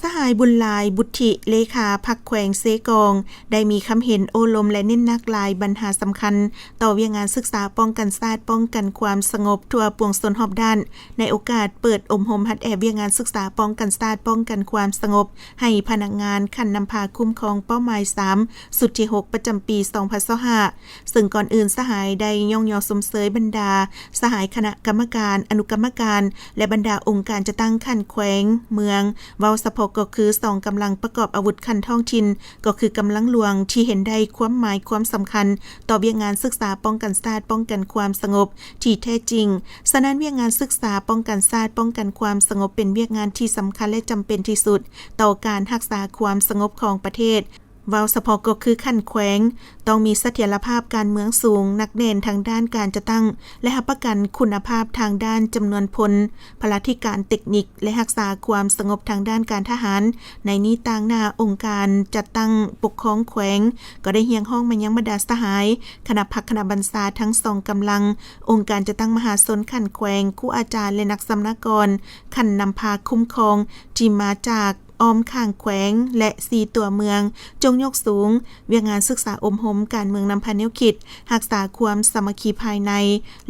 ສະຫາຍ ບຸນຫຼາຍ ບຸດທິ ເລຂາພັກແຂວງເຊກອງ ໄດ້ມີຄຳເຫັນໂອ້ລົມ ແລະ ເນັ້ນໜັກຫຼາຍບັນຫາສຳຄັນ ຕໍ່ວຽກງານສຶກສາປ້ອງກັນຊາດ, ປ້ອງກັນຄວາມສະຫງົບທົ່ວປວງຊົນຮອບດ້ານ ໃນໂອກາດເປີດອົບຮົມຫັດແອວຽກງານສຶກສາປ້ອງກັນຊາດ, ປ້ອງກັນຄວາມສະຫງົບ ໃຫ້ພະນັກງານຂັ້ນນຳພາຄຸ້ມຄອງເປົ້າໝາຍສາມ ຊຸດທີຫົກ ປະຈຳປີສອງພັນຊາວຫ້າ ເຊິ່ງກ່ອນອື່ນສະຫາຍໄດ້ຍ້ອງຍໍຊົມເຊີຍບັນດາສະຫາຍຄະນະກຳມະການ, ອະນຸກຳມະການ ແລະ ບັນດາອົງການຈັດຕັ້ງຂັ້ນແຂວງ, ເມືອງ, ເວົ້າສະເພາະກໍຄືສອງກຳລັງປະກອບອາວຸດຂັ້ນທ້ອງຖິ່ນ ກໍຄືກຳລັງຫຼວງທີ່ເຫັນໄດ້ຄວາມໝາຍຄວາມສຳຄັນຕໍ່ວຽກງານສຶກສາປ້ອງກັນຊາດ, ປ້ອງກັນຄວາມສະຫງົບທີ່ແທ້ຈິງ. ສະນັ້ນ, ວຽກງານສຶກສາປ້ອງກັນຊາດ, ປ້ອງກັນຄວາມສະຫງົບ ເປັນວຽກງານທີ່ສຳຄັນ ແລະ ຈຳເປັນທີ່ສຸດຕໍ່ການຮັກສາຄວາມສະຫງົບຂອງປະເທດ. ເວົ້າສະເພາະກໍຄືຂັ້ນແຂວງ ຕ້ອງມີສະຖຽນລະພາບການເມືອງສູງ, ໜັກແໜ້ນທາງດ້ານການຈັດຕັ້ງ ແລະ ຮັບປະກັນຄຸນນະພາບທາງດ້ານຈຳນວນພົນ, ພະລາທິການເຕັກນິກ ແລະ ຮັກສາຄວາມສະຫງົບທາງດ້ານການທະຫານ. ໃນນີ້, ຕາງໜ້າອົງການຈັດຕັ້ງປົກຄອງແຂວງ ກໍໄດ້ຮຽກຮ້ອງມາຍັງບັນດາສະຫາຍຄະນະພັກຄະນະບັນຊາທັງສອງກຳລັງ, ອົງການຈັດຕັ້ງມະຫາຊົນຂັ້ນແຂວງ, ຄູອາຈານ ແລະ ນັກສຳນະກອນຂັ້ນນຳພາຄຸ້ມຄອງ ທີ່ມາຈາກອ້ອມຂ້າງແຂວງ ແລະ ສີ່ຕົວເມືອງ ຈົ່ງຍົກສູງວຽກງານສຶກສາອົບຮົມການເມືອງນຳພາແນວຄິດ, ຮັກສາຄວາມສາມັກຄີພາຍໃນ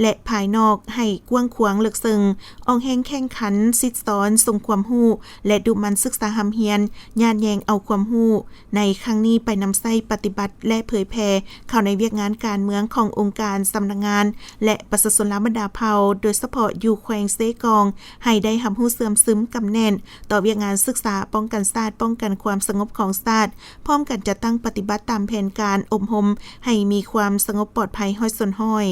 ແລະ ພາຍນອກໃຫ້ກວ້າງຂວາງເລິກເຊິ່ງ, ອອກແຮງແຂ່ງຂັນ, ສິດສອນ, ສົ່ງຄວາມຮູ້ ແລະ ດຸໝັ່ນສຶກສາຮ່ຳຮຽນ, ຍາດແຍ່ງເອົາຄວາມຮູ້ໃນຄັ້ງນີ້ໄປນຳໃຊ້ປະຕິບັດ ແລະ ເຜີຍແຜ່ເຂົ້າໃນວຽກງານການເມືອງຂອງອົງການ, ສຳນັກງານ ແລະ ປະຊາຊົນລາວບັນດາເຜົ່າ, ໂດຍສະເພາະຢູ່ແຂວງເຊກອງ ໃຫ້ໄດ້ຮັບຮູ້ເຊື່ອມຊຶມກຳແໜ້ນຕໍ່ວຽກງານສຶກສາປ້ອງກັນຊາດ, ປ້ອງກັນຄວາມສະຫງົບຂອງຊາດ, ພ້ອມກັນຈັດຕັ້ງປະຕິບັດຕາມແຜນການອົບຮົມໃຫ້ມີຄວາມສະຫງົບປອດໄພຮ້ອຍສ່ວນຮ້ອຍ.